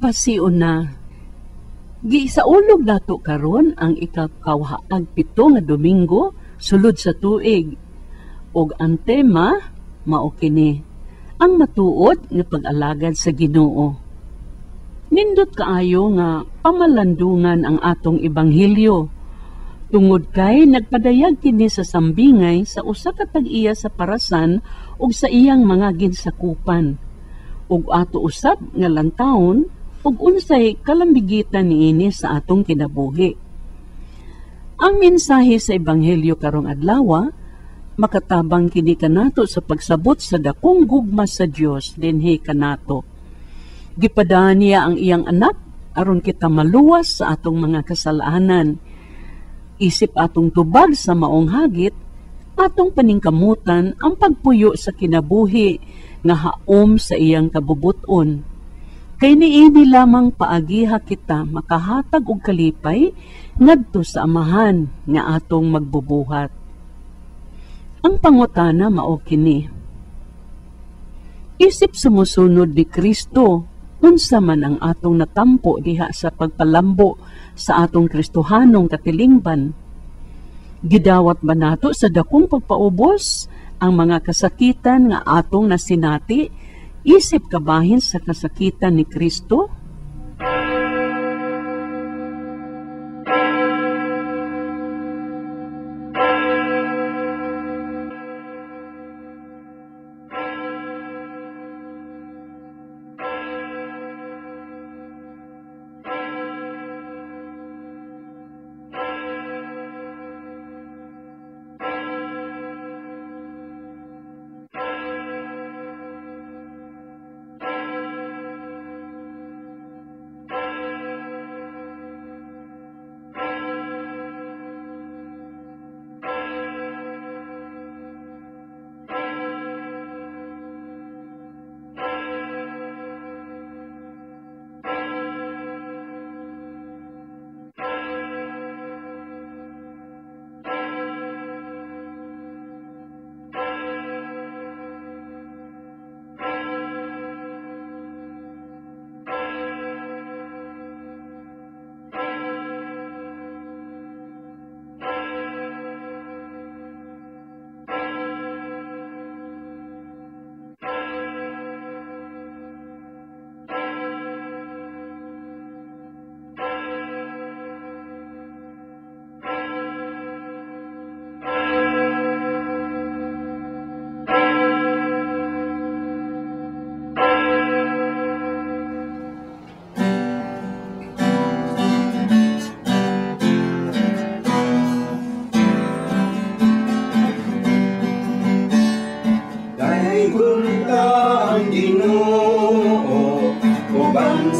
Pasiuna. Gisaulog nato karon ang ikakawaag-pito nga Domingo sulod sa tuig. Og ang tema mao kini, ang matuod nga pag-alagad sa Ginoo. Nindot kaayo nga pamalandungan ang atong ebanghelyo. Tungod kay nagpadayag kini sa sambingay sa usa ka tag-iya sa parasan ug sa iyang mga ginsakupan. Ug ato usab nga lantawon ug unsay kalambigitan niini sa atong kinabuhi. Ang mensahe sa ebanghelyo karong adlawa makatabang kini kanato sa pagsabot sa dakong gugma sa Dios dinhi kanato. Gipadaan niya ang iyang anak aron kita maluwas sa atong mga kasalanan. Isip atong tubag sa maong hagit, atong paningkamutan ang pagpuyo sa kinabuhi nga haom sa iyang kabubuton. Kay niini lamang paagiha kita makahatag og kalipay ngadto sa Amahan nga atong magbubuhat. Ang pangutana mao kini. Isip sumusunod ni Kristo, unsa man ang atong natampo diha sa pagpalambo sa atong Kristohanong katilingban? Gidawat ba nato sa dakong pagpaubos ang mga kasakitan nga atong nasinati isip kabahin sa kasakitan ni Kristo?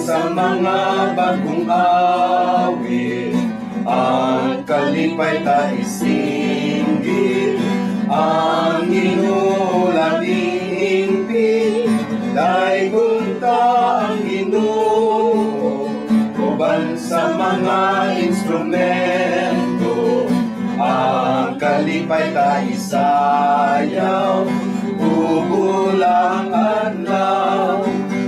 Sa mga bagong awit, ang kalipay ta isinggit, ang Ginoo labing hingpit. Daygon ta ang Ginoo uban sa mga instrumento, ang kalipay ta isayaw, ugulang adlaw,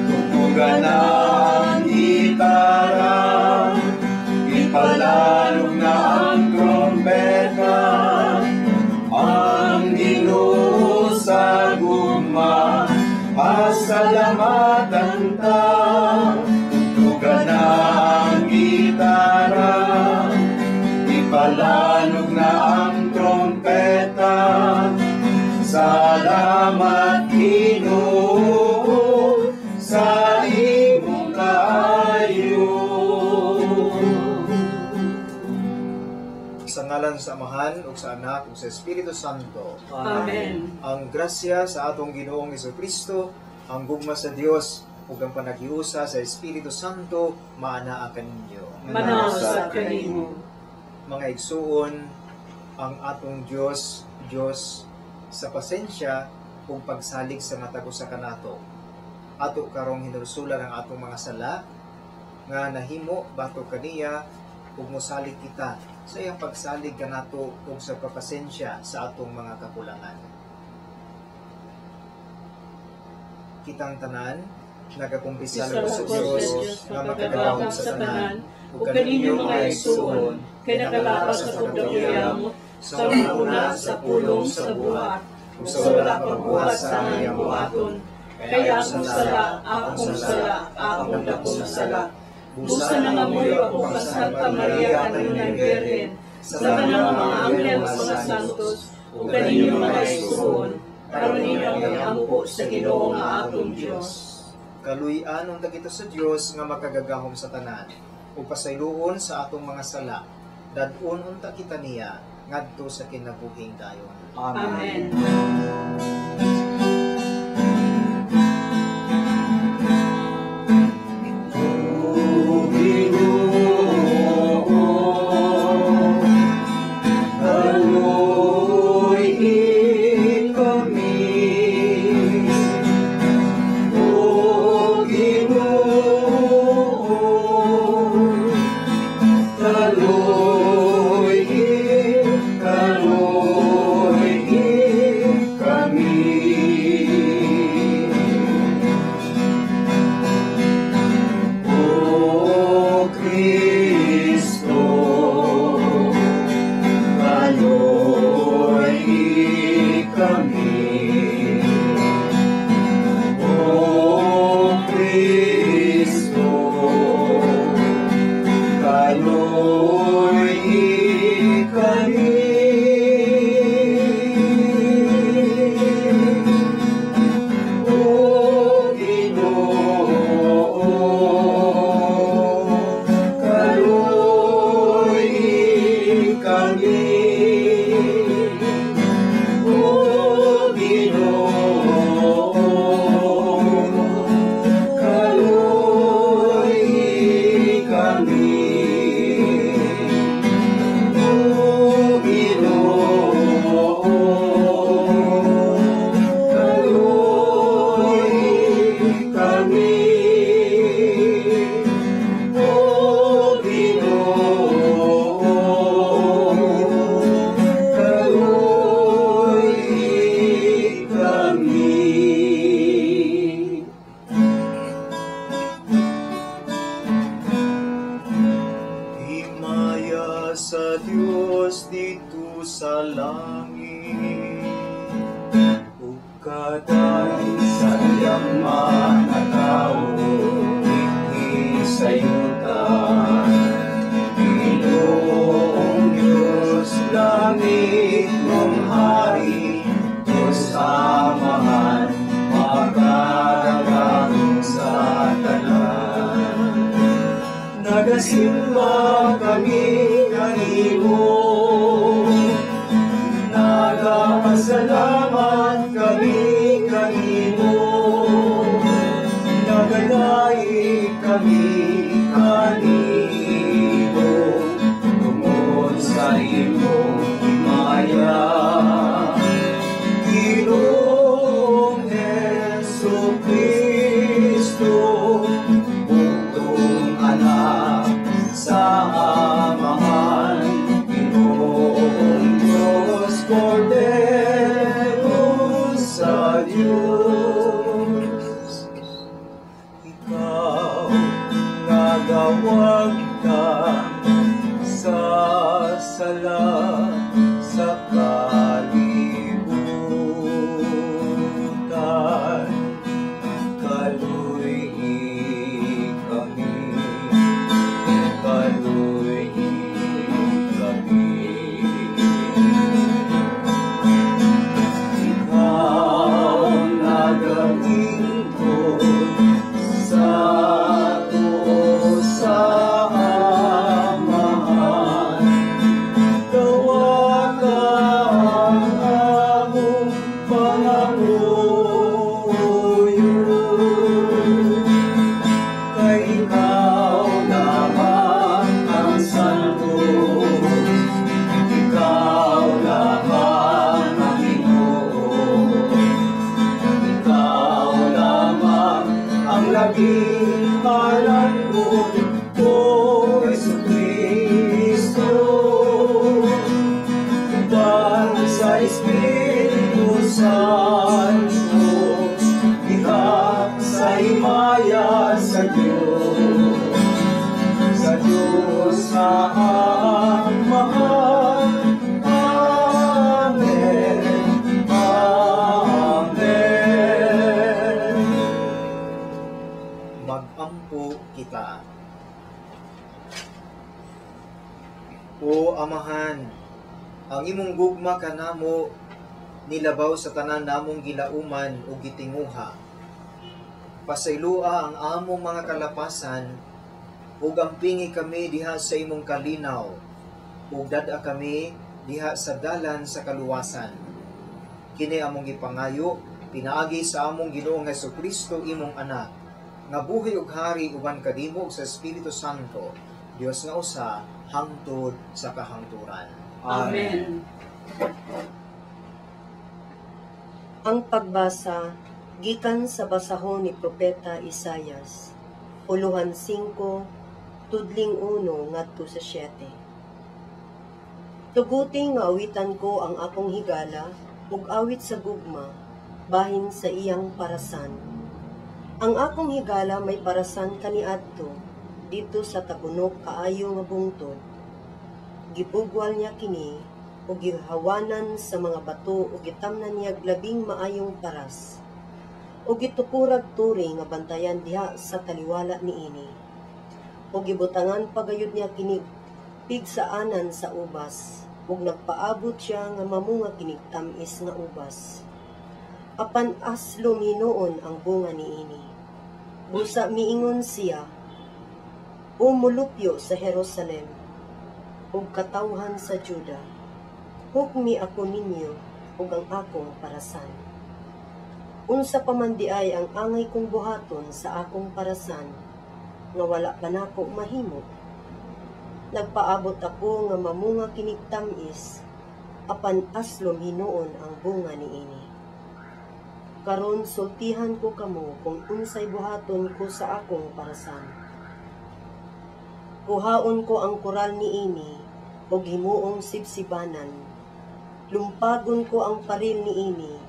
tugtugan ang gitara, ipalalog na ang trompeta, ang Ginoo sa gugma, pasalamatan ta, tugtugan na ang gitara, ipalalog na ang trompeta. Salamat Ginoo sa imong kaayo. Sa ngalan sa Amahan ug sa Anak ug sa Espiritu Santo. Amen. Ang grasya sa atong Ginoong Hesukristo, ang gugma sa Dios ug ang panaghiusa sa Espiritu Santo maanaa kaninyo. Manaa sa kanimo. Mga igsuon, ang atong Dios, Dios sa pasensya ug pagsalig sa matag usa kanato. Ato karong hinulsulan ang atong mga sala nga nahimo batok kaniya ug mosalig kita sa iyang pagsalig kanato ug sa pagpasensya sa atong mga kakulangan. Kitang tanan Nagakumpisal Sa ko sa Dios nga makagagahom sa tanan, ug kaninyo mga igsuon, kay nakalapas sa pagdakuyamot, sa una sa pulong sa buhat, ug sa wala pagbuhat sa aming buhaton. Kay akong sala, akong sala, akong dakong sala. Busa nangamuyo ako kang Santa Maria kanunay Birhen, sa tanang mga anghel ug mga santos, ug kaninyo mga igsuon, aron ninyo akong iampo sa Ginoo nga atong Dios. Kaluy-an unta kita sa Dios nga makagagahom sa tanan, ug pasayloon sa atong mga sala. Dad-on unta kita niya ngadto sa kinabuhing dayon. Amen. O Ginoo, kaloy kami. O Ginoo, kaloy, kaloy kami. O Kristo, kaloy kami. O Kristo, kaloy kami. O Ginoo, kaloy kami. O Ginoo, kaloy kami. O Ginoo, kaloy kami. O Ginoo, kaloy kami. Himaya sa Dios didto sa langit, ug kaday sa iyang mga tawo dinhi sa yuta. Ginoong Diyos, langit mong hari, Diyos Amahan, makagagahom sa tanan. Nagasimba kami kanimo, nagapasalamat kami kanimo, nagadaig kami kanimo, tungod sa imong himaya. Ginoong Hesus Kristo, bugtong Anak sa Amahan, Ginoong Diyos, Kordero sa Diyos. Ikaw nagawagtang sa sala sa kalibutan, kaloy kami, kaloy kami. Ikaw nagalingkod sa tuo sa Amahan, gawa sa Amahan. Amen. Amen. Magampo kita. O Amahan, ang imong gugma kanamo nilabaw sa tanan namong gilauman ug gitinguha. Pasayloa ang among mga kalapasan ug ampingi kami diha sa imong kalinaw ug dad-a kami diha sa dalan sa kaluwasan. Kini among gipangayo pinaagi sa among Ginoong Hesukristo, imong anak, nga buhi ug hari uban kanimo ug sa Espiritu Santo, Dios nga usa, hangtod sa kahangturan. Amen. Ang pagbasa gikan sa basahon ni Propeta Isayas, uluhan 5, tudling 1 ngadto sa 7. Tuguti nga awitan ko ang akong higala ug awit sa gugma bahin sa iyang parasan. Ang akong higala may parasan kaniadto didto sa tagunok kaayo nga bungtod. Gibugwal niya kini ug gihawanan sa mga bato ug gitamnan niya labing maayong paras. Ug gitukurag turi nga bantayan diha sa taliwala niini. Ug gibutangan pagayod niya kini pigsaanan sa ubas ug nagpaabot siya nga mamunga kinig tam-is nga ubas. Apan aslom hinuon ang bunga niini. Busa miingon siya, O mulupyo sa Jerusalem ug katawhan sa Juda, hukmi ako ninyo ug ang akong parasan. Unsa pa man diay ang angay kong buhaton sa akong parasan, nga wala pa nako mahimo? Nagpaabot ako nga mamunga kinig tam-is, apan aslom hinuon ang bunga niini. Karon sultihan ko kamo kung unsay buhaton ko sa akong parasan. Kuhaon ko ang koral niini ug himuong sibsibanan. Lumpagon ko ang paril niini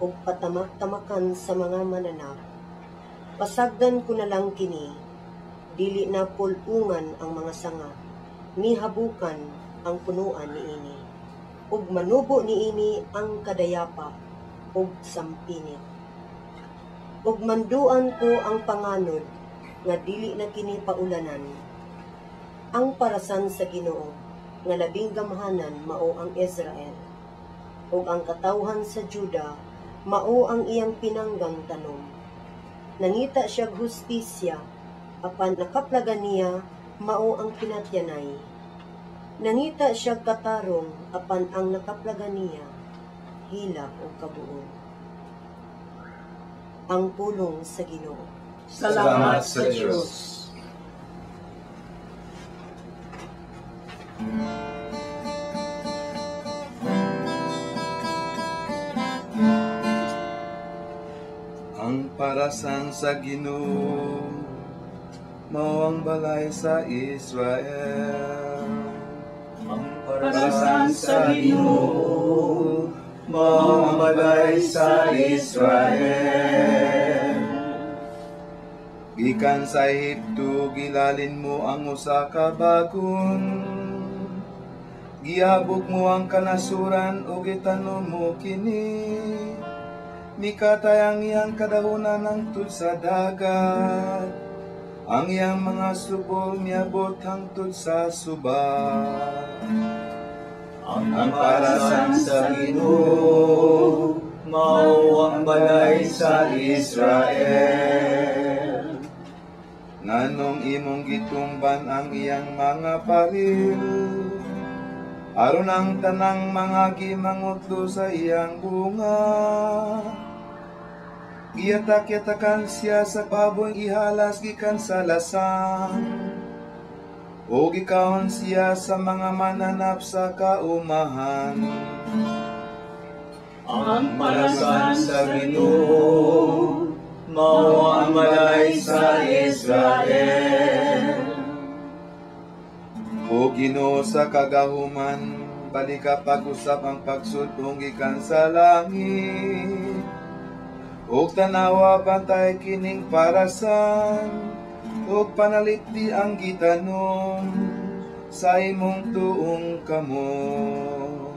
ug patamak-tamakan sa mga mananap. Pasagdan ko na lang kini, dili na pul-ungan ang mga sanga, mihabukan ang punuan niini. Ug manubo niini ang kadayapa ug sampinit. Ug manduan ko ang panganod nga dili na kini paulanan. Ang parasan sa Ginoo nga labing gamhanan mao ang Israel, ug ang katawhan sa Juda mao ang iyang pinanggang tanom. Nangita siya hustisya, apan nakaplagan niya mao ang kinatyanay. Nangita siya katarong, apan ang nakaplagan niya hilak ug kabuol. Ang pulong sa Ginoo. Salamat sa Diyos. Ang parasan sa Ginoo mao ang balay sa Israel. Ang parasan sa Ginoo mao ang balay sa Israel. Gikan sa Ehipto gilalin mo ang usa ka bagon. Giabog mo ang kanasuran ug gitanom mo kini. Mikatay ang iyang kadahunan hangtod sa dagat. Ang iyang mga subol miabot hangtod sa suba. Ang parasan sa Ginoo mao ang balay sa Israel. Nganong imong gitumban ang iyang mga paril, aron ang tanang mga gimangutlo sa iyang bunga. Giyatak-yatakan siya sa baboy ihalas gikan sa lasang, o gikaon siya sa mga mananap sa kaumahan. Ang parasan sa Ginoo mao ang balay sa Israel. O Ginoo sa kagahuman, balika pag-usap ang pagsudong gikan sa langit. Og tanawa bantay kining parasan, og panalipdi ang gitanom. sa imong tuong kamot.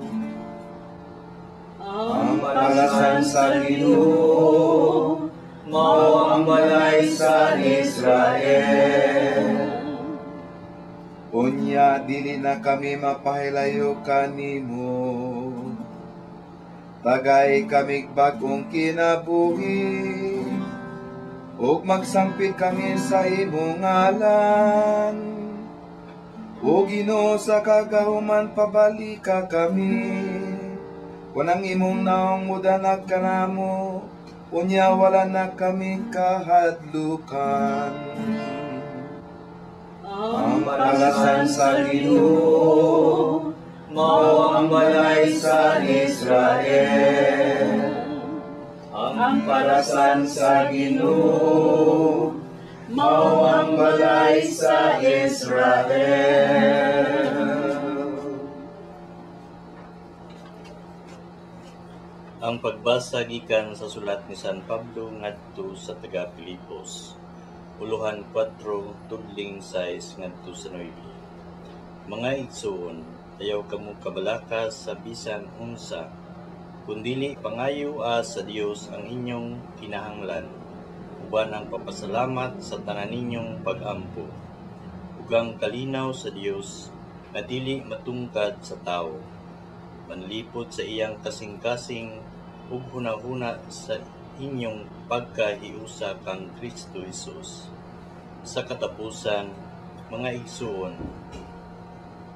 Ang Ang palasan sa Ginoo, mao ang balay sa Israel. Unya dili na kami mapahilayo kanimo. Tagay kamig bag-ong kinabuhi, ug magsampit kami sa imong ngalan. O Ginoo, sa kagahuman pabalika kami. Kun ang imong naong mudanag kanamo, unya wala na kami kahadlukan. Ang Ang palasan sa Ginoo, mao ang balay sa Israel. Ang palasan sa Ginoo, mao ang balay sa Israel. Ang pagbasa gikan sa sulat ni San Pablo ngadto sa taga Filipos, uluhan 4 tudling 6 ngadto sa 9. Mga igsoon, ayaw kamo kabalaka sa bisan unsa, kundili pangayo sa Dios ang inyong kinahanglan, uban ang papasalamat sa tanan ninyong pag-ampo, ug ang kalinaw sa Dios nga dili matungkad sa tawo, manlipod sa iyang kasing-kasing ug hunahuna sa inyong pagkahiusa kang Kristo Hesus. Sa katapusan, mga igsoon,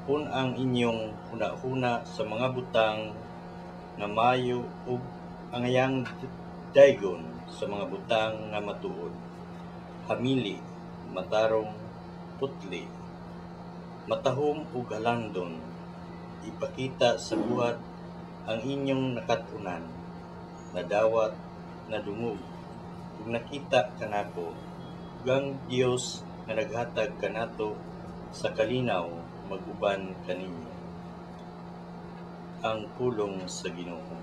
pun ang inyong hunahuna sa mga butang nga maayo ug angayang daygon sa mga butang nga matuod, hamili, matarong, putli, matahom ug halandon. Ipakita sa buhat ang inyong nakat-unan, nadawat, nadungog, ug nakita kanako, ug ang Dios nga naghatag kanato sa kalinaw mag-uban kaninyo. Ang pulong sa Ginoo.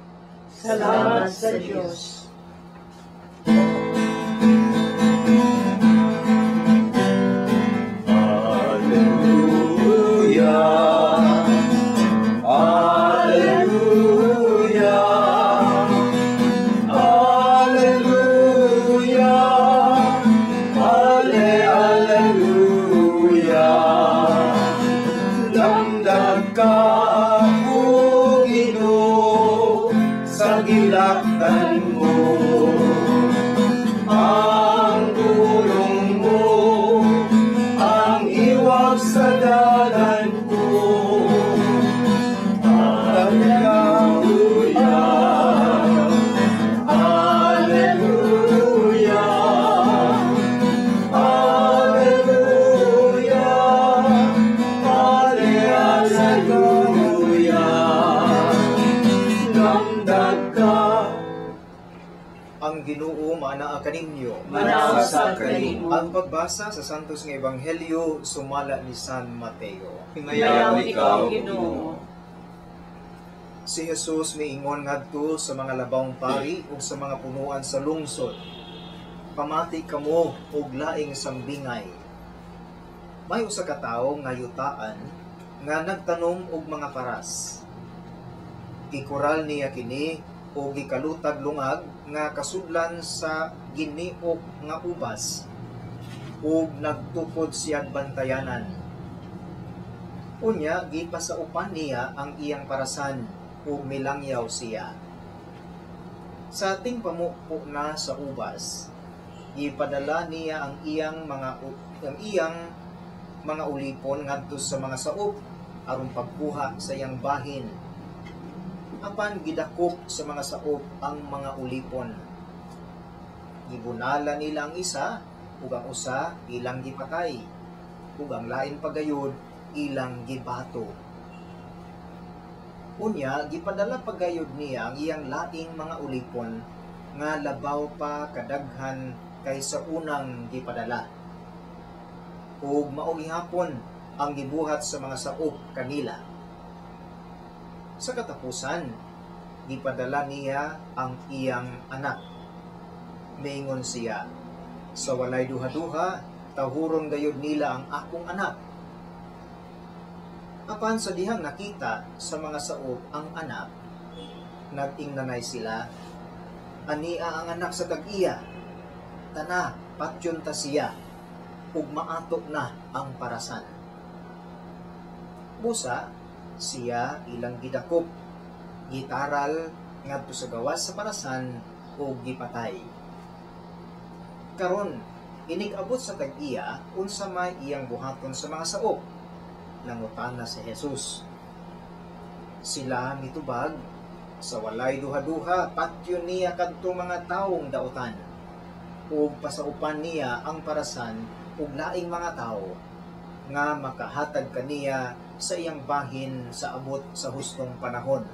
Salamat sa Dios. Alleluia, Alleluia, Alleluia, Ale, Alleluia. Damdag ka, O Ginoo, sa gilaktan mo. Ang pulong mo, ang iwag sa dalan ko. Alleluia, Alleluia, Alleluia, Ale, Alleluia. Damdag ka. Ang Ginoo maanaa kaninyo. Manaa sa kanimo. Ang pagbasa sa Santos nga Ebanghelyo sumala ni San Mateo. Himayaon ikaw, Ginoo. Si Jesus miingon ngadto sa mga labawng pari ug sa mga punuan sa lungsod. Pamati kamo og laing sambingay. May usa ka tawo nga yutaan nga nagtanom og mga paras. Gikural niya kini o gikalutag lungag nga kasudlan sa giniok nga ubas ug nagtukod siyang bantayanan. Unya gipasaupan niya ang iyang parasan ug milangyaw siya. Sa tingpamupo na sa ubas, gipadala niya ang iyang mga ulipon ngadto sa mga saop aron pagkuha sa iyang bahin. Apan gidakop sa mga saop ang mga ulipon. Gibunala nila ang isa, ug ang usa ilang gipatay, ug ang lain pagayod ilang gibato. Unya gipadala pagayod niya ang iyang laing mga ulipon nga labaw pa kadaghan kaysa unang gipadala. Ug mao gihapon ang gibuhat sa mga saop kanila. Sa katapusan, gipadala niya ang iyang anak. Miingon siya, sa walay duha-duha, tahuron gayud nila ang akong anak. Apan sa dihang nakita sa mga saop ang anak, nag-ingnanay sila, "Ania ang anak sa tag-iya, tana, patyon ta siya, ug maato na ang parasan." Busa, siya ilang gidakop, gitaral ngadto sa gawas sa parasan ug gipatay. Karon, inig-abot sa tag-iya, unsa may iyang buhaton sa mga saop? Nangutana si Jesus. Sila mitubag, sa walay duha-duha, patyon niya kadtong mga taong dautan, ug pasaupan niya ang parasan ug laing mga tawo nga makahatag kaniya sa iyang bahin sa abot sa hustong panahon.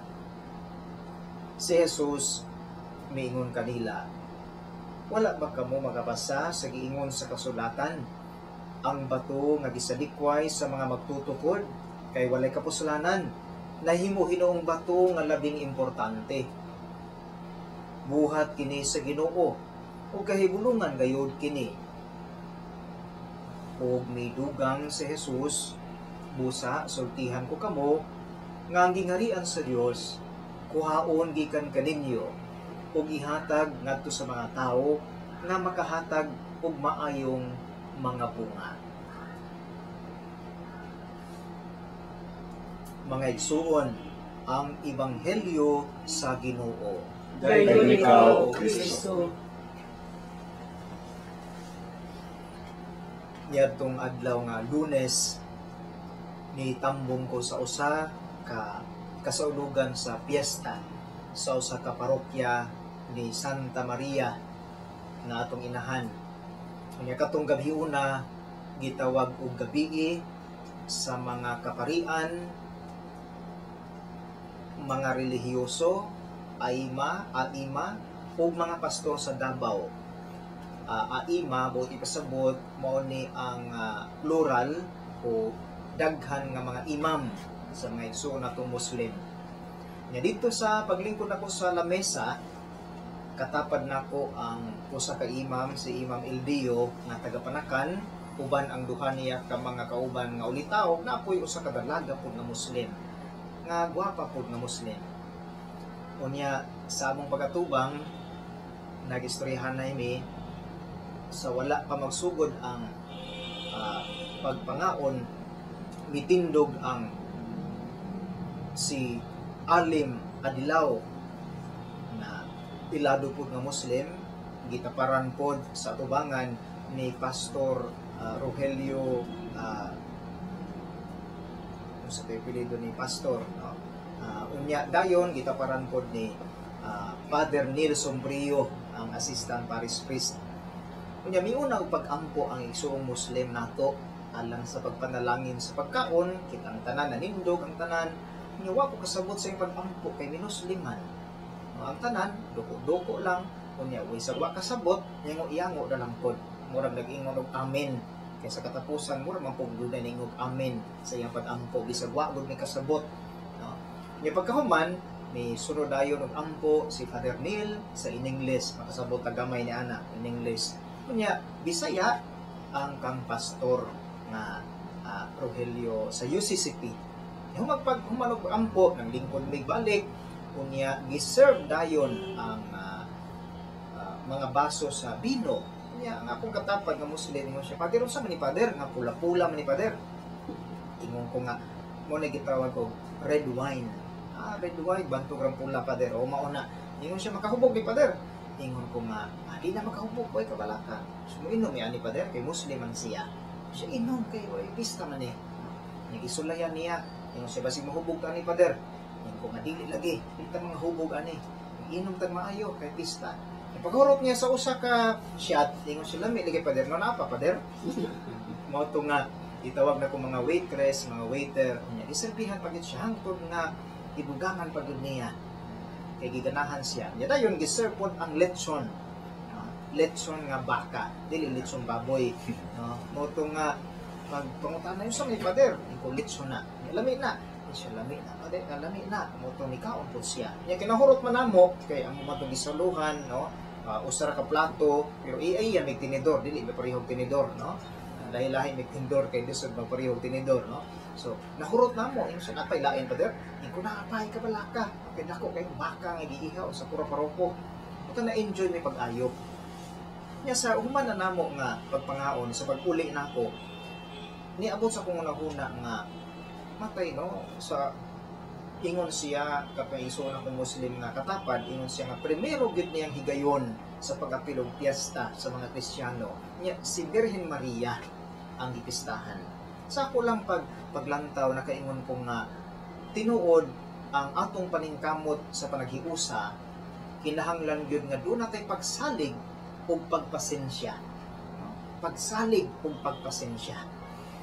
Si Jesus miingon kanila, "Wala ba kamo makabasa sa giingon sa kasulatan? Ang bato nga gisalikway sa mga magtutukod kay walay kapuslanan, nahimo hinuong bato nga labing importante. Buhat kini sa Ginoo, ug kahibulungan gayud kini." Ug midugang si Jesus, "Busa sultihan ko kamo nga ang gingharian sa Dios kuhaon gikan kaninyo ug ihatag ngadto sa mga tawo nga makahatag og maayong mga bunga." Mga igsuon, ang ebanghelyo sa Ginoo. Dayon ikaw, O Kristo. Niadtong adlaw nga Lunes, nitambong ko sa usa ka kasaulugan sa piyesta sa usa ka parokya ni Santa Maria na atong inahan. Unya katong gabi una gitawag og gabii sa mga kaparian, mga relihiyoso, aima, aima ug mga pastor sa Davao. Aima buot ipasabot mao ni ang plural o daghan nga mga imam sa mga igsoon natong Muslim. Nya dito sa paglingkod nako sa lamesa, katapad nako ang usa ka imam, si Imam Ildio nga taga Panakan, uban ang duha niya ka mga kauban nga ulitaw, napoy usa ka dalaga pud nga Muslim, nga gwapa pud nga Muslim. Unya sa among pagatubang nagistoryahan na mi sa wala pa magsugod ang pagpangaon, mitindog ang si Alim Adilaw na ilado pud nga Muslim, gitaparan pod sa tubangan ni Pastor Rogelio, sa apelyido ni Pastor, no? Unya dayon gitaparan pod ni Father Neil Sombrio, ang assistant parish priest. Unya miuna og pag-ampo ang igsuong Muslim nato alang sa pagpanalangin sa pagkaon, kitang tanan nanindog ang tanan. Unya wa ko kasabot sa iyang pag-ampo kay minusliman. No, ang tanan duko-duko lang, unya way sa wa kasabot, yango-yango na lang pod. Murag nag-ingon og amen. Kay sa katapusan murag man pud dunay ningog amen sa iyang pag-ampo bisag wa gud may kasabot. No. Unya pagkahuman may sunod dayon og ampo si Father Neil sa in English, makasabot ta gamay ni ana in English. Unya Bisaya ang kang pastor nga Rogelio sa UCCP. Humagpag humanog ampo nang lingkod mig balik, unya giserve dayon ang mga baso sa bino. Unya ang akong katapad nga Muslim ingon siya, "Father, unsa man ni Father nga pula-pula man ni Father?" Ingon ko nga mo na gitawag og red wine. "Ah, red wine bantog rang pula, Father." "O mao na." Ingon siya, "Makahubog ni Father?" Ingon ko nga, "Di na makahubog, way kabalaka." So inom ni ani Father kay Muslim man siya. Siya inom kay way pista man eh. Nagisulayan niya. Ingon siya, "Basig mahubog ka ni Father." Ingon ko nga, "Dili lagi, dili ta mga hubog ani. Inom tag maayo kay pista." Pagharot niya sa usa ka shot, ingon siya, "Lami lagi, Father." "No na pa, Father." Mao to nga gitawag na ko mga waitress, mga waiter, unya giserbihan pagid siya hangtod nga gidugangan pagid niya. Kay giganahan siya. Nya dayon giserve pod ang lechon. No? Lechon nga baka, dili lechon baboy. No? Mao to nga pagpangutana yung sa may Father, ingon lechon na. Nya lami na. Siya lami na, Father, lami na. Mao to mikaon pod siya. Nya kinahurot man namo kay ang mga gisaluhan, no? Usa ra ka plato, pero ay yan may tinidor, dili may parehong tinidor, no? Lahi-lahi mig tinidor kay lisod magparehog tinidor, no? So nahurot namo, ingon siya, "Napay lain, Pader?" Ingon ko, "Napay ka balaka." Kay dako kay baka nga giihaw sa pura paroko. Ito na enjoy mi pag-ayo. Nya sa human na namo nga pagpangaon, sa pag-uli nako, niabot sa akong hunahuna nga matay, no, sa ingon siya katong igsuon akong Muslim nga katapad, ingon siya nga primero gyud niyang higayon sa pag-apil og piyesta sa mga Kristiyano nya si Birhen Maria ang gipistahan. Sa ako lang paglantaw, nakaingon ko nga tinuod ang atong paningkamot sa panaghiusa, kinahanglan gyud nga doon natay pagsalig ug pagpasensya, pagsalig ug pagpasensya,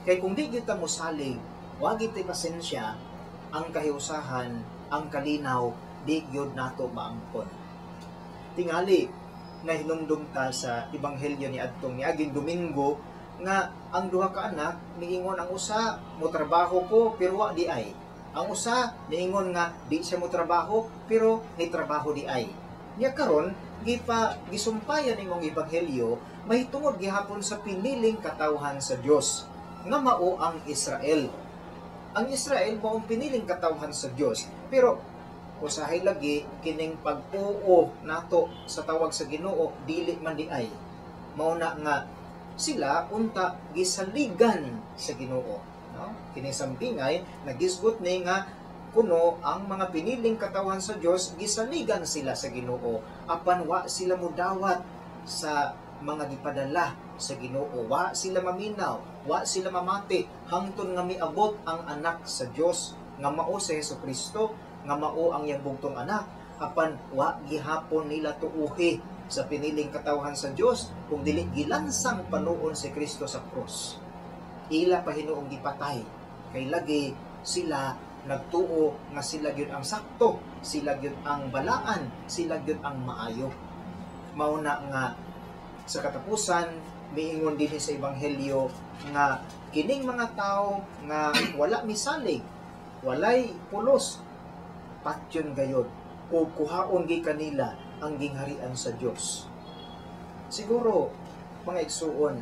kay kung di gyud ta mosalig, wa gyud tay pasensya, ang kahiusahan, ang kalinaw, di gyud nato maangkon. Tingali nahinumdum ta sa ebanghelyo ni adtong niaging Domingo nga ang duha ka anak niingon ang usa, "Mo trabaho ko," pero wa di ay. Ang usa niingon nga di siya mo trabaho, pero ni trabaho di ay. Nya karon gipa gisumpayan imong ebanghelyo mahitungod gihapon sa piniling katawhan sa Dios nga mao ang Israel. Ang Israel mao ang piniling katawhan sa Dios, pero usahay lagi kining pag-uo nato sa tawag sa Ginoo dili man di ay. Mao na nga sila unta gisaligan sa Ginoo, no? Kini sambingay nagisgot ni nga kuno ang mga piniling katawhan sa Dios gisaligan sila sa Ginoo, apan wa sila mudawat sa mga gipadala sa Ginoo, wa sila maminaw, wa sila mamati hangtod nga miabot ang anak sa Dios nga mao si Hesukristo, nga mao ang iyang bugtong anak. Apan wa gihapon nila tuuhi sa piniling katawhan sa Dios kung dili gilansang panuon si Kristo sa krus. Ila pa hinuong gipatay kay lagi sila nagtuo nga sila gyud ang sakto, sila gyud ang balaan, sila gyud ang maayo. Mao na nga sa katapusan miingon dinhi sa ebanghelyo nga kining mga tawo nga wala misalig, walay pulos, patyon gayod o kuhaon gi kanila ang gingharian sa Dios. Siguro mga igsuon,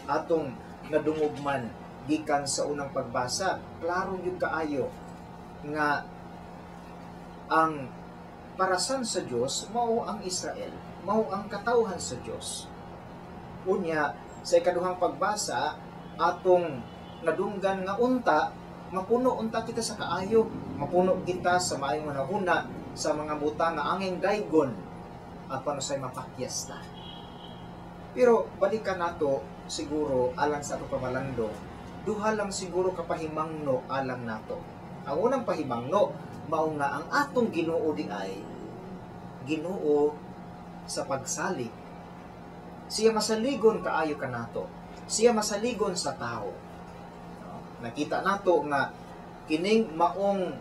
atong nadungog man gikan sa unang pagbasa, klaro gyud kaayo nga ang parasan sa Dios mao ang Israel, mao ang katawhan sa Dios. Unya sa ikaduhang pagbasa, atong nadunggan nga unta mapuno unta kita sa kaayo, mapuno kita sa maayong hunahuna, sa mga butang nga anging daygon apan usay mapakyas ta. Pero balikan nato siguro alang sa atong pamalandong, duha lang siguro kapahimangno alang nato. Ang unang pahimangno mao nga ang atong Ginoo di ay Ginoo sa pagsalig. Siya masaligon kaayo kanato. Siya masaligon sa tao. Nakita nato nga kining maong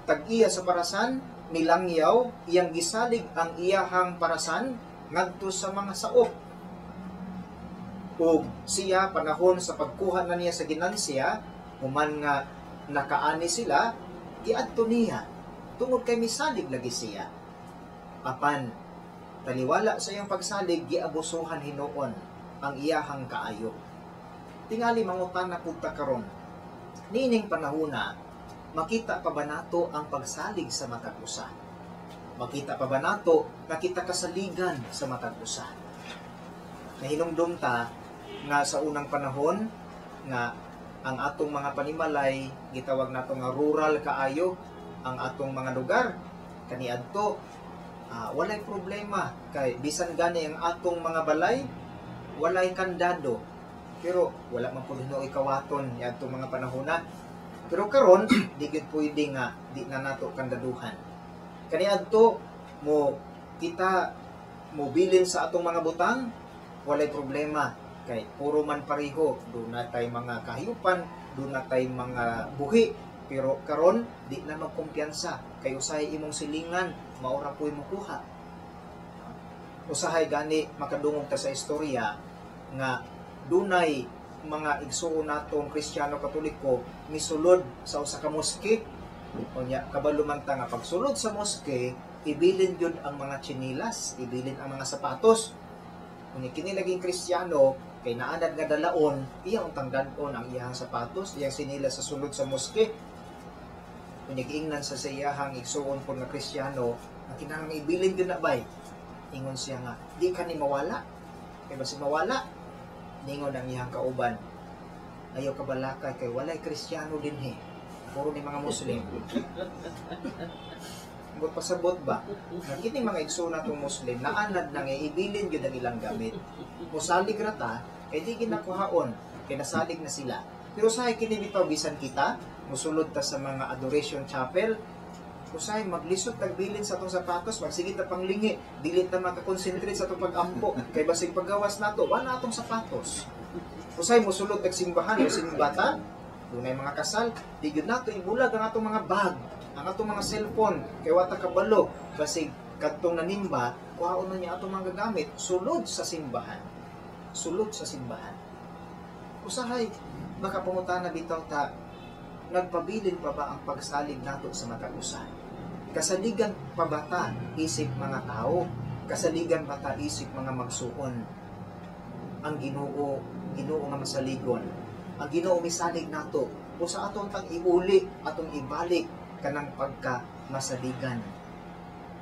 tag-iya sa parasan nilangyaw, iyang gisalig ang iyahang parasan ngadto sa mga saop. Ug siya panahon sa pagkuha na niya sa ginansya, human nga nakaani sila, giadto niya tungod kay misalig lagi siya. Apan taliwala sa iyang pagsalig, giabusuhan hinuon ang iyahang kaayo. Tingali mangutana pud ta karon, niining panahona, makita pa ba nato ang pagsalig sa matag usa? Makita pa ba nato nga kita kasaligan sa matag usa? Nahinumdum ta nga sa unang panahon nga ang atong mga panimalay gitawag nato nga rural kaayo ang atong mga lugar kaniadto, walay problema kay bisan gani ang atong mga balay walay kandado, pero wala man pud hinuoy kawaton niadtong mga panahona. Pero karon di gyud pwede nga di na nato kandaduhan. Kaniadto mo kita mobilin sa atong mga butang, walay problema kay puro man pareho, doon tay mga kahiyupan, doon tay mga buhi. Pero karon di na magkumpiyansa kay usahay imong silingan maura po'y mokuha. Usahay gani makadungog ta sa istorya nga dunay mga igsuon natong Kristiyano Katoliko misulod sa usa ka moske. Unya kabalo man ta nga pagsulod sa moske ibilin gyud ang mga tsinelas, ibilin ang mga sapatos. Unya kini laging Kristiyano Kay naanad nga dalaon, iya untang dad-on ang iyahang sapatos, iyang sinila sa sulod sa moske. Unya giingnan sa iyahang igsuon pod nga Kristiyano, ang kinahanglan ibilin gyud na bay. Ingon siya nga, di ka ni mawala. Kay basig mawala, ningon ang iyahang kauban, ayaw kabalaka kay walay Kristiyano dinhi. Puro ni mga Muslim. Ambot pasabot ba? Nga kini mga igsoon natong Muslim, naanad na nga ibilin gyud ang ilang gamit. Musalig ra ta, kay di ginakuhaon, kay nasalig na sila. Pero usahay kini bitaw bisan kita, musulod ta sa mga adoration chapel, usahay maglisod tagbilin sa atong sapatos, magsige ta panglingi, dili ta makakonsentrate sa atong pag-ampo, kay basig paggawas nato, wala atong sapatos. Usahay musulod tag simbahan, musimba ta, dunay mga kasal, di gyud nato ibulag ang atong mga bag, ang atong mga cellphone, kay wa ta kabalo, basig kadtong nanimba, kuhaon na niya atong mga gagamit, sulod sa simbahan. Sulod sa simbahan. Usahay, makapangutana bitaw ta, nagpabilin pa ba ang pagsalig nato sa matag usa? Kasaligan pa ba ta isip mga tao? Kasaligan ba ta isip mga magsuon? Ang Ginoo, Ginoo nga masaligon. Ang Ginoo misalig nato o sa atong tang iuli, atong ibalik kanang pagka masaligan.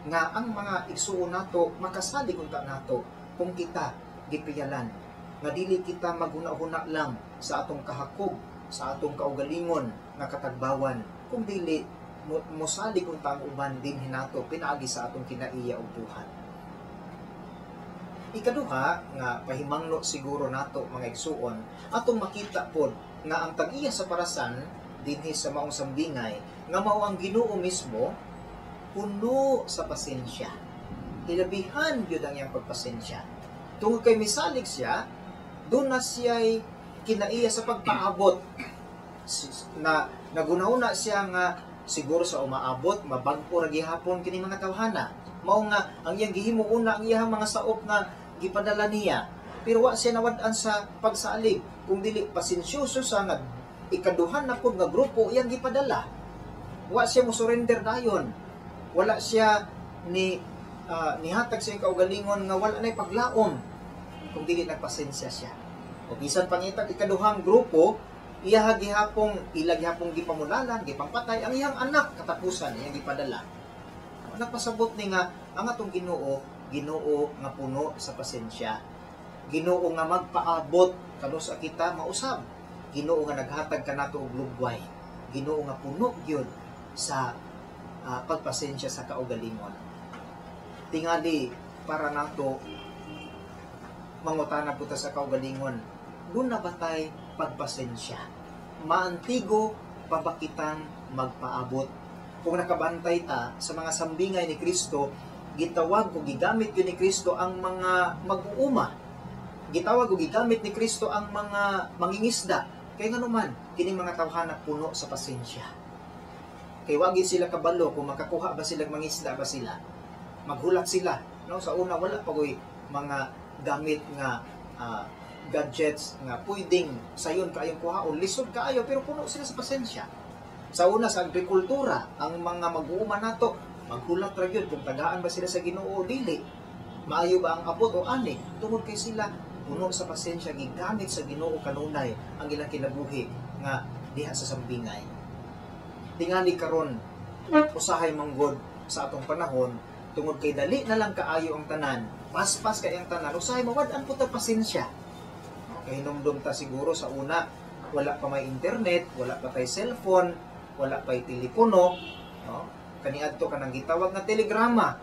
Nga ang mga igsuon nato makasalig unta nato kung kita gipiyalan. Nga dili kita maghuna-huna lang sa atong kahakog, sa atong kaugalingon nga katagbawan, kung dili mosalig unta ang uban dinhi nato pinaagi sa atong kinaiya ug buhat. Ikaduha nga pahimangno siguro nato mga igsuon, atong makita pod nga ang tag-iya sa parasan dinhi sa maong sambingay nga mao ang Ginoo mismo puno sa pasensya. Hilabihan gyud ang iyang pagpasensya. Tungod kay misalig siya, doon na siya'y kinaiya sa pagpaabot. Na nagunauna siya nga siguro sa umaabot, mabag-o ra gihapon kini mga tawhana. Mao nga ang iyang gihimo una ang iyang mga saop nga gipadala niya. Pero wa siya nawad-an sa pagsalig, kung dili pasensyoso sa nga ikaduhan na pud nga grupo iyang gipadala. Wa siya mo surrender dayon. Wala siya ni nihatag sa iyang kaugalingon nga wala nay paglaom, kung dili nagpasensya siya. O bisan pangitag ikaduhang grupo, iya gihapong ila gihapong gipamulalan, gipangpatay ang iyang anak katapusan iyang gipadala. Nagpasabot ni nga ang atong Ginoo, Ginoo nga puno sa pasensya. Ginoo nga magpaabot kanus kita mausab. Ginoo nga naghatag kanato og lugway. Ginoo nga puno gyud sa pagpasensya sa kaugalingon. Tingali para nato mangutana po ta sa kaugalingon, doon na ba tay pagpasensya? Maantigo pa ba kitang magpaabot? Kung nakabantay ta sa mga sambingay ni Kristo, gitawag o gigamit yun ni Kristo ang mga mag-uuma. Gitawag o gigamit ni Kristo ang mga mangingisda. Kaya nga naman, kining mga tawhana puno sa pasensya. Kay wagi sila kabalo kung makakuha ba sila, mangisda ba sila. Maghulat sila. No? Sa una, wala pa ko'y mga gamit nga gadgets nga pwedeng sayon kaayong kuhaon, lisod kaayo, pero puno sila sa pasensya. Sa una, sa agrikultura, ang mga mag-uuma nato, maghulat ra gyud kung tagaan ba sila sa Ginoo o dili. Maayo ba ang abot o ani? Tungod kay sila puno sa pasensya, gigamit sa Ginoo kanunay ang ilang kinabuhi nga diha sa sambingay. Tingali karon usahay manggod sa atong panahon, tungod kay dali na lang kaayo ang tanan, paspas kay ang tanan, usahay mawad-an pud ta pasensya. Kay hinumdum ta siguro sa una, wala pa may internet, wala pa tay cellphone, wala pa'y telepono, no? Kaniadto kanang gitawag nga telegrama,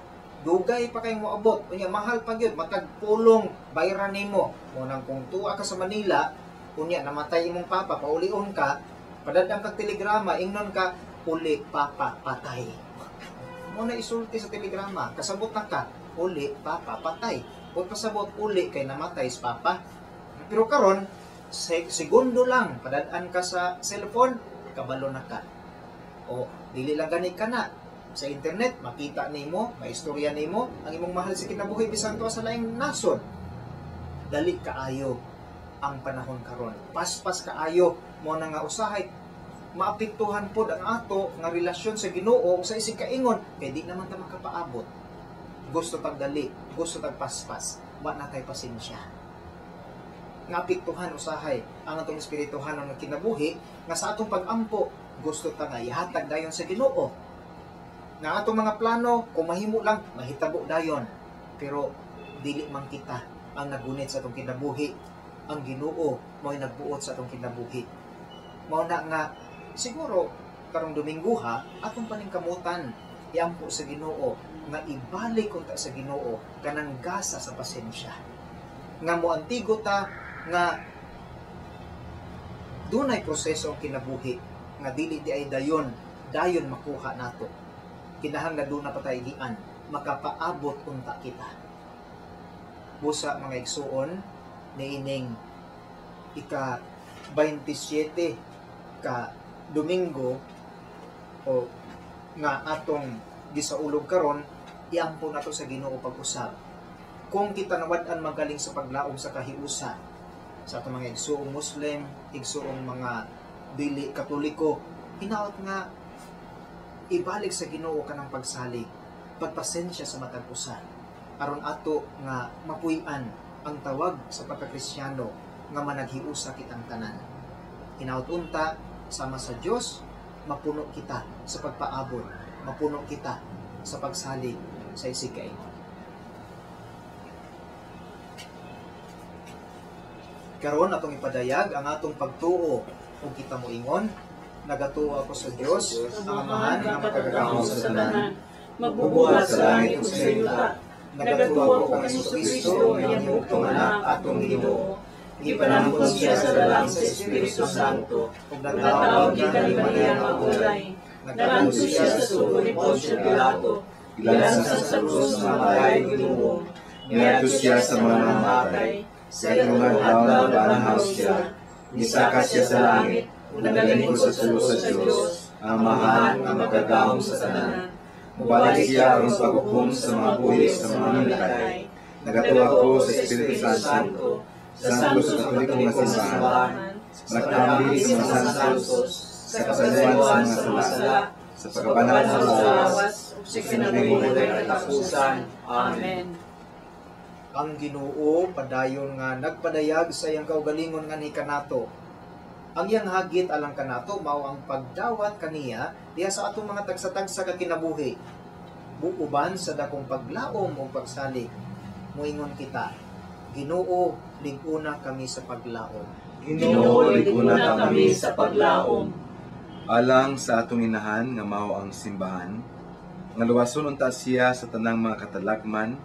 dugay pa kay moabot, unya mahal pa gyud, matag pulong bayran nimo. Mo nang kung tuwa ka sa Manila, unya namatay imong papa, paulion ka, padadang kag telegrama, ingnon ka, uli papa patay. Mo na isulti sa telegrama, kasabot na ka, uli papa patay. O pasabot uli kay namatay si papa. Pero karon segundo lang padad-an ka sa cellphone, kabalo na ka. O dili lang gani ka na sa internet, makita nimo, maistorya nimo ang imong mahal sa kinabuhi bisan tuwa sa laing nasod. Dali kaayo ang panahon karon. Paspas kaayo mo na nga usahay maapektuhan pod ang ato nga relasyon sa Ginoo sa isig kaingon kay di naman ta makapaabot. Gusto tag dali, gusto tag paspas, wa na tay pasensya. Nga apektuhan usahay ang atong espirituhanon nga kinabuhi nga sa atong pagampo gusto ta nga ihatag dayon sa Ginoo. Nga atong mga plano kung mahimo lang mahitabo dayon, pero dili man kita ang nagunit sa atong kinabuhi. Ang Ginoo mao'y nagbuot sa atong kinabuhi. Mao na nga siguro karong Dominguha atong paningkamutan iampo sa Ginoo nga ibalik unta sa Ginoo kanang gasa sa pasensya. Nga moantigo ta nga dunay proseso ang kinabuhi nga dili di ay dayon dayon makuha nato. Kinahanglan duna pa tay gian makapaabot unta kita. Busa mga igsuon niining ika 27 ka Domingo o nga atong gisaulog karon, iampo nato sa Ginoo pag-usab. Kung kita nawad-an magaling sa paglaom sa kahiusa sa atong mga igsuong Muslim, igsuong mga dili Katoliko, hinaot nga ibalik sa Ginoo kanang pagsalig, pagpasensya sa matag usa, aron ato nga mapuy-an ang tawag sa pagkakristyano nga managhiusa kitang tanan. Hinaot unta sama sa Dios mapuno kita sa pagpaabot, mapuno kita sa pagsalig sa isig kaingon. Karon atong ipadayag ang atong pagtuo ug kita moingon, nagatuo ako sa Dios, ang Amahan nga makagagahom sa tanan, magbubuhat sa langit ug sa yuta. Nagatuo ako kang Hesukristo, ang iyang bugtong anak, atong Ginoo. Gipanangkon siya sa lalang sa Espiritu Santo, ug natawo gikan ni Maria nga ulay. Naranto siya sa sugo ni Poncio Pilato, gilansan sa krus, namatay, gilubong. Niadto siya sa mga namatay, sa ikatulong adlaw nabanhaw siya, nisaka siya sa langit, ug nagalingkod sa tuo sa Dios, ang Amahan nga makagagahom sa tanan. Mobalik siya aron paghukom sa mga buhi sa mga namatay. Nagatuo ako sa Espiritu Santo, sa Santo sa Katoliko nga simbahan, sa pagkaambi sa mga santos, sa kasaluan sa mga sala, sa pagkabanhaw sa lawas, ug sa kinabuhi nga katapusan. Amen. Ang Ginoo padayon nga nagpadayag sa iyang kaugalingon nganhi kanato. Ang iyang hagit alang kanato mao ang pagdawat kaniya diha sa atong mga tagsa-tagsa ka kinabuhi. Buuban sa dakong paglaom ug pagsalig, moingon kita, Ginoo, lig-una kami sa paglaom. Ginoo, lig-una kami sa paglaom. Alang sa atong inahan nga mao ang simbahan, nga luwason unta siya sa tanang mga katalagman,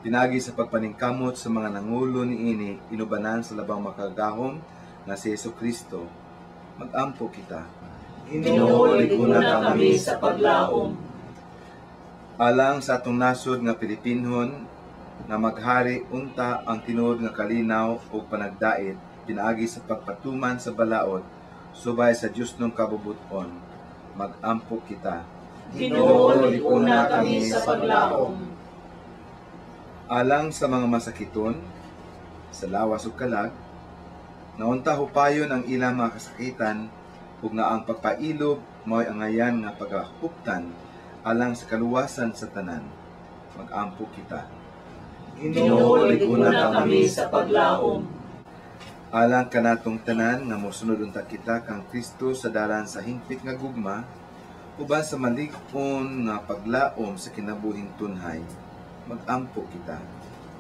pinagi sa pagpaningkamot sa mga nangulo niini inubanan sa labang makagagahom nga si Hesukristo, magampo kita. Ginoo, lig-una kami sa paglaom. Alang sa atong nasod nga Pilipinhon, nga maghari unta ang tinuod nga kalinaw ug panagdait pinaagi sa pagpatuman sa balaod subay sa Dios nung kabubut-on, magampo kita. Ginoo, lig-una kami sa paglaom. Alang sa mga masakiton sa lawas ug kalag, nga unta hupayon ang ilang mga kasakitan ug nga ang pagpailob mao'y angayan nga pagahuptan alang sa kaluwasan sa tanan, magampo kita. Ginoo, lig-una kami sa paglaom. Alang kanatong tanan nga mosunod unta kita kang Kristo sa dalan sa hingpit nga gugma, uban sa malig-on nga paglaom sa kinabuhing tunhay, magampo kita.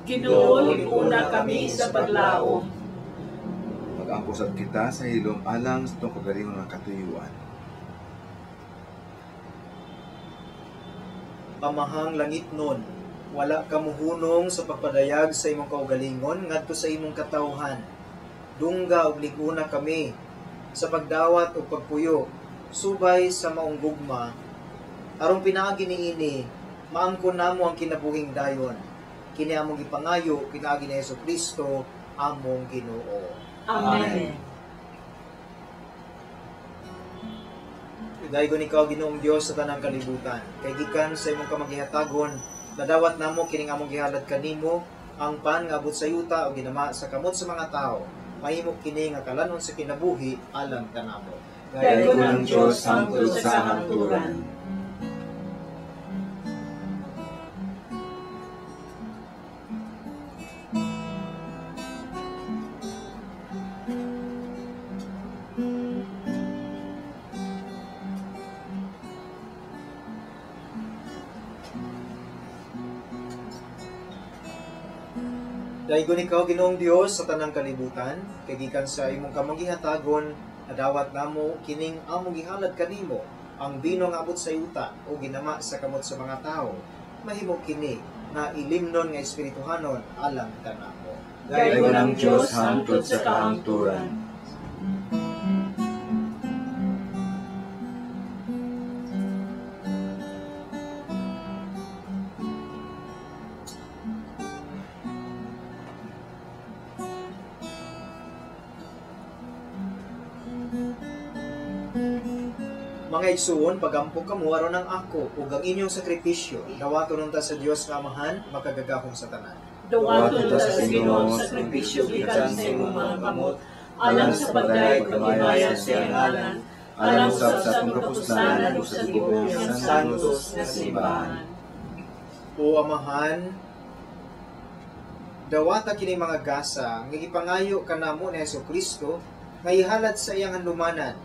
Ginoo, lig-una kami sa paglaom. Magampo sad kita sa hilom alang sa atong kagalingon nga katuyuan. Amahang langitnon, wala ka mohunong sa pagpadayag sa imong kaugalingon ngadto sa imong katawhan. Dungga og lig-una kami sa pagdawat ug pagpuyo subay sa maong gugma, aron pinaagi niini maangkon namo ang kinabuhing dayon. Kini among gipangayo pinaagi ni Hesukristo among Ginoo. Amen. Daygon ikaw, Ginoong Dios, sa tanang kalibutan. Kay gikan sa imong kamagihatagon, nadawat namo kining among gihalad kanimo, ang pan nga abot sa yuta o ginama sa kamot sa mga tao. Mahimo kini nga kalanon sa kinabuhi alang kanamo. Daygon ang Dios hangtod sa hangturan. Daygon ikaw, Ginoong Dios, sa tanang kalibutan, kay gikan sa imong kamangihatagon, nadawat namo kining among gihalad kanimo, ang bino nga abot sa yuta o ginama sa kamot sa mga tawo, mahimo kini nga ilimnon nga espirituhanon alang kanamo. Daygon ang Dios hangtod sa kahangturan. Mga igsuon, pagampo kamo aron ang ako ug ang inyong sakripisyo, dawaton unta sa Dios nga Amahan, makagagahom sa tanan. Dawaton ta sa Ginoo ang sakripisyo gikan sa imong mga kamot, alang sa pagdayeg ug himaya sa iyang ngalan, alang usab sa atong kapuslanan ug sa tibuok niyang santos nga simbahan. O Amahan, dawata kini mga gasa nga gipangayo kanamo ni Hesukristo nga ihalad sa iyang handumanan.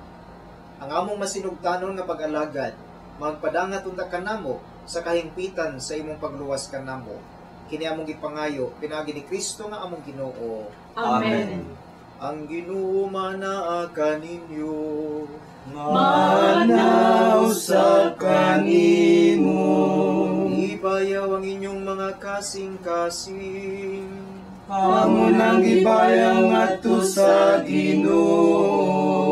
Ang among masinugtanon nga pag-alagad, magpadangat unta kanamo sa kahingpitan sa imong pagluwas kanamo. Kini among gipangayo pinaagi ni Kristo nga among Ginoo. Amen. Ang Ginoo manaa kaninyo. Manaw sa kanimo. Ibayaw ang inyong mga kasing-kasing. Amo nang gibayaw ngadto sa Ginoo.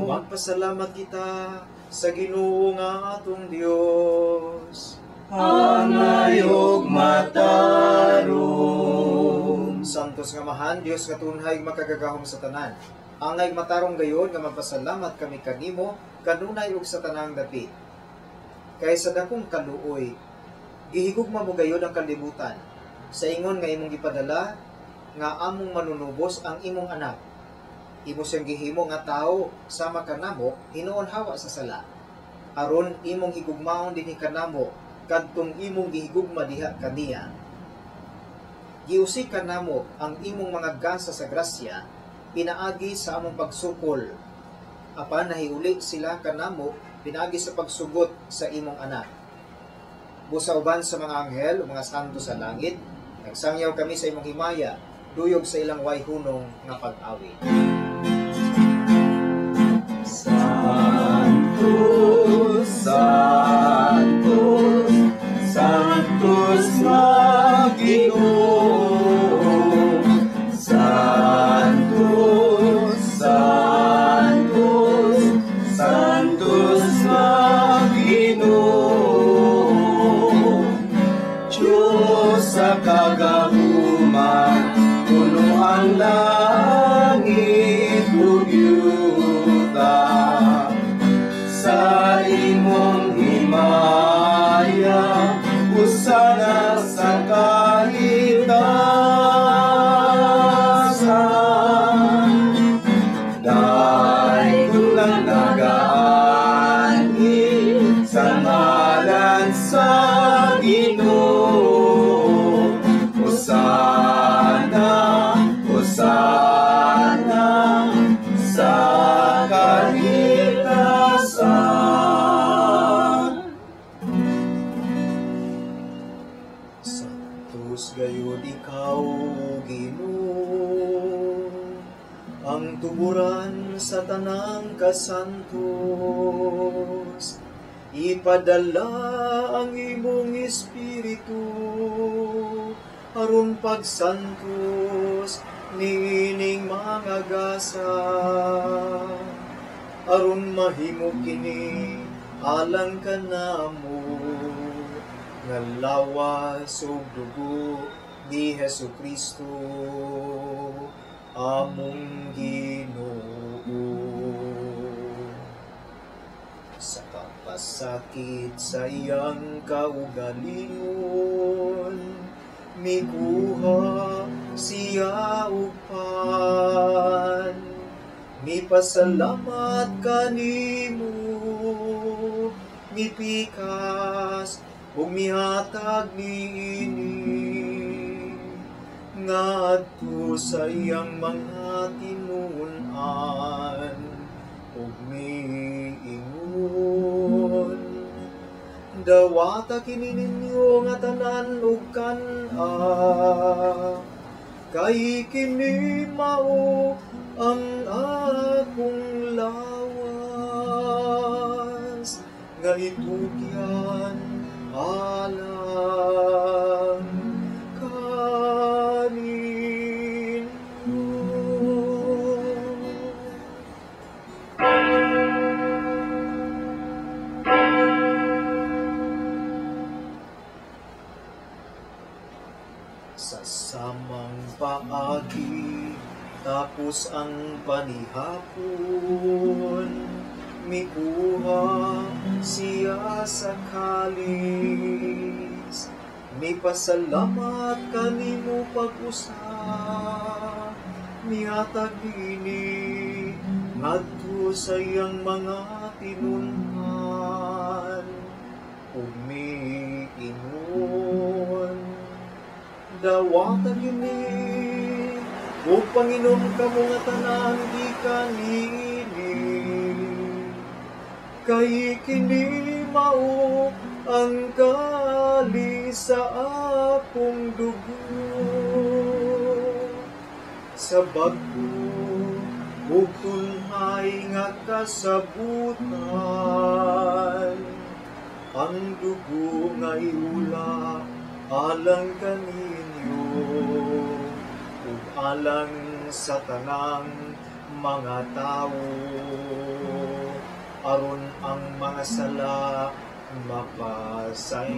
Magpasalamat kita sa Ginoo nga atong Dios. Angay ug matarong. Santos nga Amahan, Dios nga tunhay makagagahom sa tanan. Angay matarong gayon nga magpasalamat kami kanimo kanunay ug sa tanang dapit. Kay sa dakong kaluoy, gihigugma mo gayon ang kalibutan. Sa ingon nga imong gipadala nga among manunubos ang imong anak. Imo siyang gihimo nga tawo sama kanamo hinuon hawa sa sala. Aron imong higugmaon dinhi kanamo kadtong imong gihigugma diha kaniya. Giusi kanamo ang imong mga gasa sa grasya pinaagi sa among pagsukol. Apan nahiuli sila kanamo pinaagi sa pagsugot sa imong anak. Busa uban sa mga anghel o mga santo sa langit, nagsangyaw kami sa imong himaya, duyog sa ilang way hunong nga pag-awit. Sanctus, Sanctus, Sanctus nga Ginoo. Sanctus, Sanctus, Sanctus nga Ginoo. Diyos sa kagahuman, puno ang langit ug yuta. Sa imong himaya, usana sa kahitasan. Daygon lang nagaanhi sa ngalan sa Ginoo. Hosana, Hosana sa kahitasan. Santos gayud ikaw, Ginoo, ang tuburan sa tanang kasantos. Ipadala ang imong espiritu aron pagsantos niining mga gasa, aron mahimo kini alang kanamo nga lawas ug dugo ni Hesukristo among Ginoo. Sa kapasakit sa iyang kaugalingon, mikuha siya og pan, mipasalamat kanimo, mipikas ug mihatag niini ngadto sa iyang mga tinun-an ug miingon, dawata kini ninyo nga tanan ug kan-a, Kay kini mao ang akong lawas nga itugyan alang kaninyo. Sa samang paagi, tapos ang panihapon, mikuha siya sa kalis. Mipasalamat kanimo pag-usap, mihatag dinhi ngadto sa iyang mga tinun-an, ug miingon, dawata kini ug panginom kamo nga tanan gikan niini, kay kini mao ang kalis sa akong dugo sa bag-o ug tunhay nga kasabutan, ang dugo nga iula alang kaninyo ug alang sa tanang mga tawo, aron ang mga sala mapasaylo.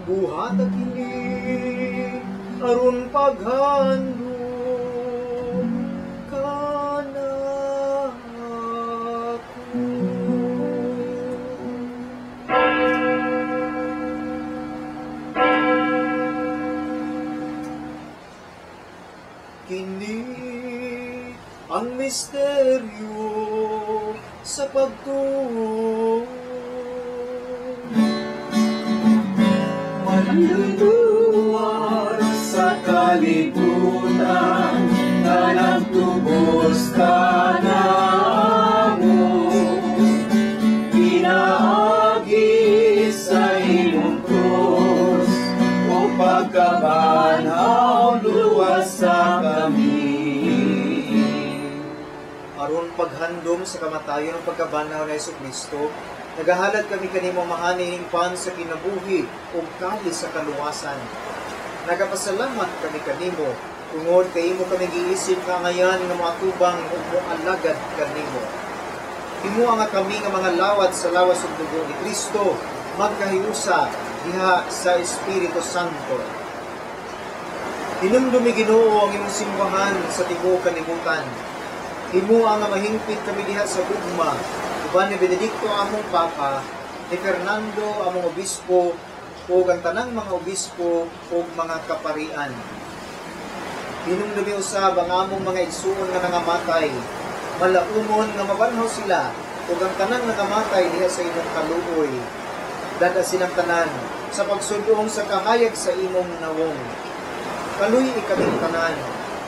Buhata kini aron paghandom kanako. Kini ang misteryo sa pagtuo. Manluluwas sa kalibutan na nagtubos kanamo, pinaagi sa imong krus o pagkabanhaw luwas sa kami. Aron paghandom sa kamatayon ug pagkabanhaw ni Hesukristo, nagahalad kami kanimo Amahan ining pan sa kinabuhi ug kalis sa kaluwasan. Nagapasalamat kami kanimo tungod kay imo kami giisip nga angayan nga moatubang ug moalagad kanimo. Himoa nga kami nga mga lawat sa lawas ug dugo ni Kristo magkahiusa diha sa Espiritu Santo. Hinumdumi Ginoo ang imong simbahan sa tibuok kalibutan. Himoa nga mahingpit kami diha sa gugma uban ni Benedicto among Papa, ni Fernando among obispo, ug ang tanang mga obispo ug mga kaparian. Hinumdumi usab ang among mga igsuon nga nangamatay, malaumon nga mabanhaw sila ug ang tanang nangamatay diha sa imong kaluoy. Dad-a silang tanan sa pagsudong sa kahayag sa imong nawong. Kaluy-i kaming tanan.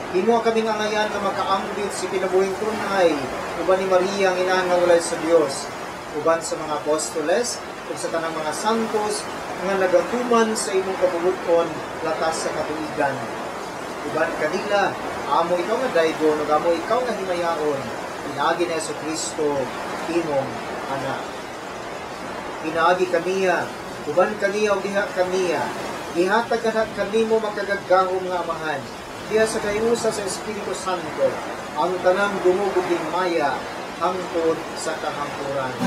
Himoa kaming angayan nga makaambit si kinabuhing tunay uban ni Maria ang inahan nga walay sa Dios, uban sa mga apostoles ug sa tanang mga santos nga nagatuman sa imong kabubut-on latas sa katuigan. Uban kanila, amo ikaw nga daygon ug amo ikaw nga himayaon, pinaagi ni Hesukristo imong anak. Pinaagi kaniya, uban kaniya ug diha kaniya, gihatag kanha kanimo makagagahom nga Amahan, diha sa kahiusa sa Espiritu Santo, ang tanang dungog ug himaya hangtod sa kahangturan.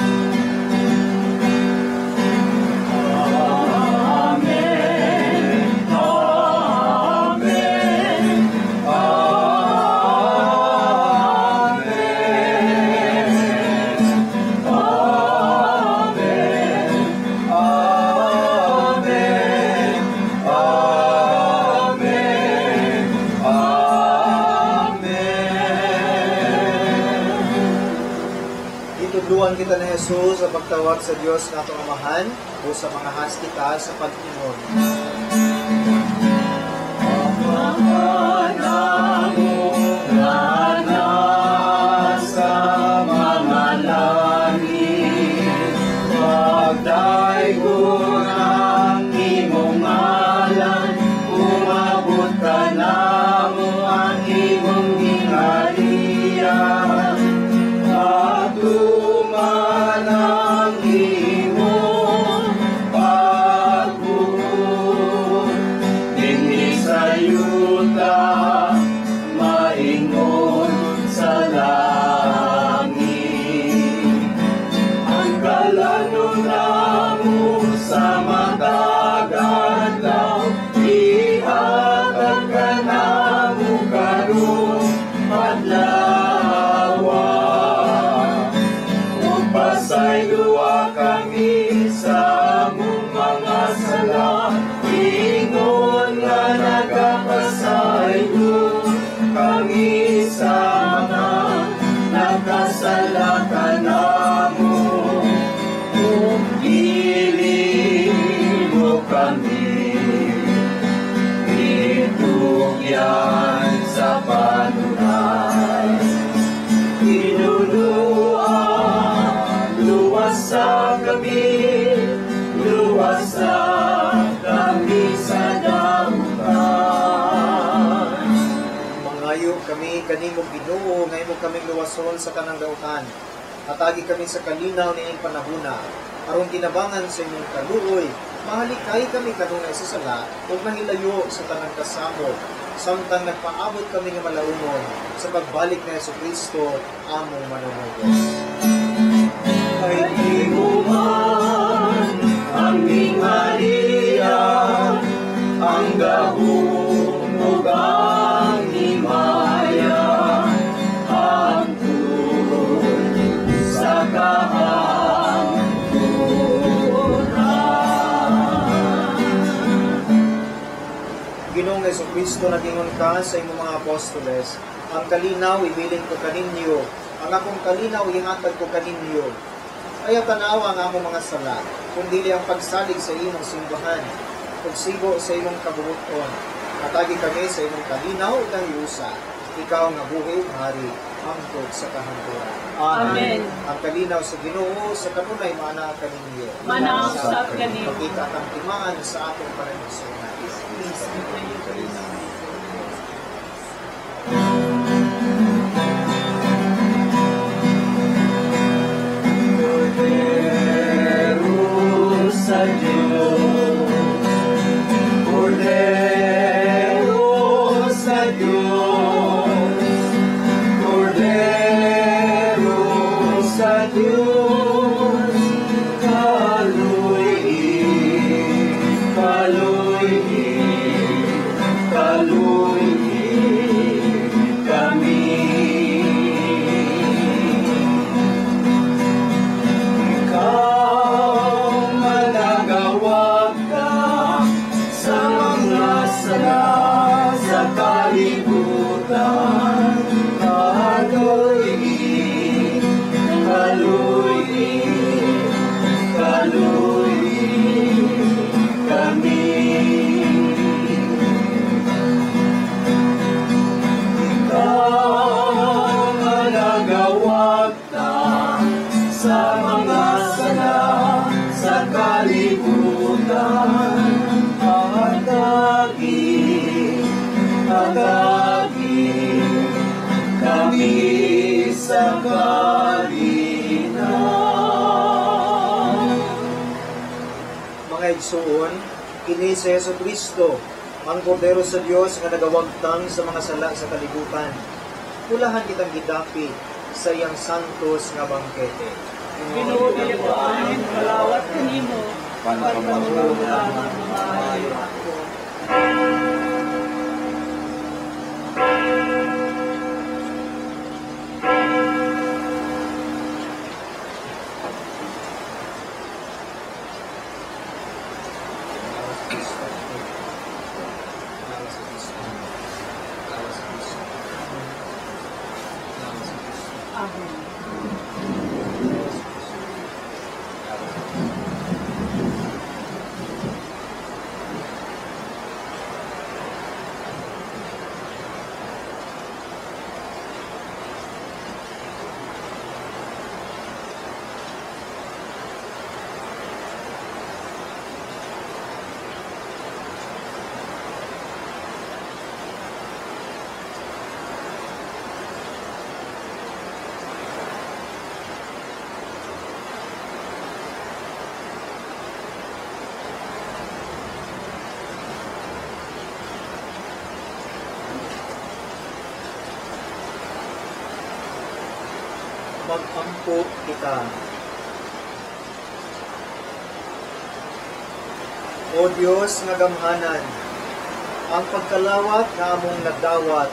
Amen. Amen. Amen. Amen. Amen. Amen. Amen. Itudluan kita ni Jesus sa pagtawag sa Dios nga atong Amahan o sa mga has kita sa pag-ingon. Amahan namo nga nasa mga langit, pagdaygon ang imong ngalan, Luwasa kami, luwasa kami sa dautan. Mangayo kami kanimo Ginoo nga imo kaming luwason sa tanang dautan. Hatagi kami sa kalinaw niining panahuna aron kinabangan sa imong kaluoy, mahalikay kami kanunay sa sala ug mahilayo sa tanang kasamok samtang nagpaabot kami nga malaumon sa pagbalik ni Hesukristo among manunubos. Kay imo man ang gingharian, ang gahom ug ang himaya, hangtod sa kahangturan. Ginoong Hesukristo, nagingon ka sa imong mga apostoles, ang kalinaw ibilin ko kaninyo, ang akong kalinaw ihatag ko kaninyo. Ayaw tanawa ang among mga sala, kundili ang pagsalig sa imong simbahan, ug sigo sa imong kabubuton. Hatagi kami sa imong kalinaw ug kahiusa, ikaw nga buhi ug hari, hangtod sa kahangturan. Amen. Ang kalinaw sa Ginoo sa kanunay maanaa kaninyo. Maanaa usab kanimo. Pakita kang timaan sa atong pananigsunan. Peace be to you. Cordero sa Diyos, Cordero sa Diyos, Cordero sa Diyos, kaluy-i, kaluy-i, kaluy-i kami. Ikaw managawag ka sa mga sala sa kalibutan. Kaluy-i, kaluy-i, kaluy-i kami. Ikaw managawag ka sa mga sala sa kalibutan. Hatagi, hatagi kami sa kalinaw. Mga igsuon, kini si Hesukristo, ang Kordero sa Dios nga nagawagtang sa mga sala sa kalibutan. Ulahan kitang gidapit sa iyang santos nga bangkete. Ginoo dili ko anin kalawat kanimo, pagkamulong lamang maayo ako. Lawas sa Kristo. Lawas sa Kristo. Lawas sa Kristo. Lawas sa Kristo. Amen. Lawas sa Kristo. Lawas sa Kristo. Mag-ampo kita. O Dios nga gamhanan, ang pagkalawat nga among nagdawat,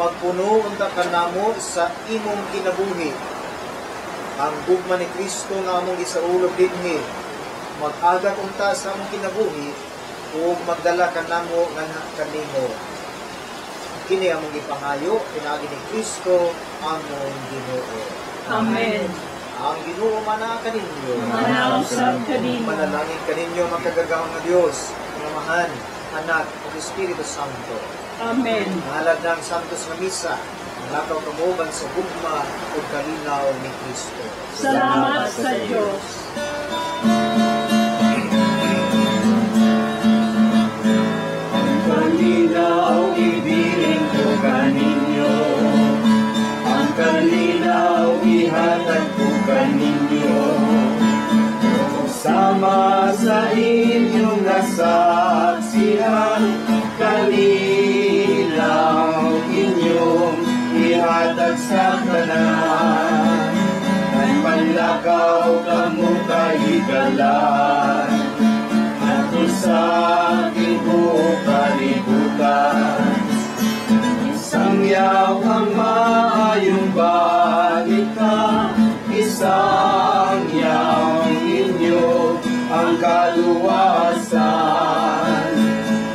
magpuno unta kanamo sa imong kinabuhi. Ang gugma ni Kristo nga among gisaulog dinhi, mag-agak unta sa among kinabuhi ug magdala kanamo nganha kanimo. Kini among gipangayo pinaagi ni Kristo among Ginoo. Amen. Ang Ginoo manaa kaninyo. Manaa usab kanimo. Manalangin kaninyo makagagahom nga Dios, ang Amahan, Anak, ug Espiritu Santo. Amen. Mahalad na ang Santos nga Misa. Lakaw kamo uban sa gugma ug kalinaw ni Kristo. Salamat sa Dios. Ang kalinaw ibilin ko kaninyo, ang kalinaw ihatag ko kaninyo, sama sa inyong nasaksihan, kalinaw inyong ihatag sa tanan. Ay panlakaw kamo kahigalan, ato sa tibuok kalibutan. Isangyaw ang maayong balita, isangyaw ninyo ang kaluwasan.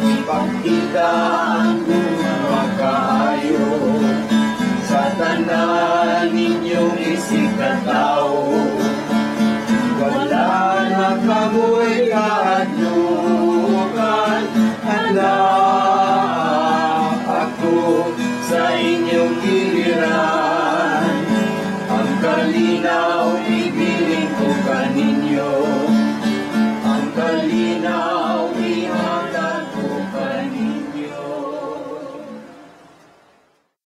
Ipakita ang makaayo sa tanan ninyong isikatao.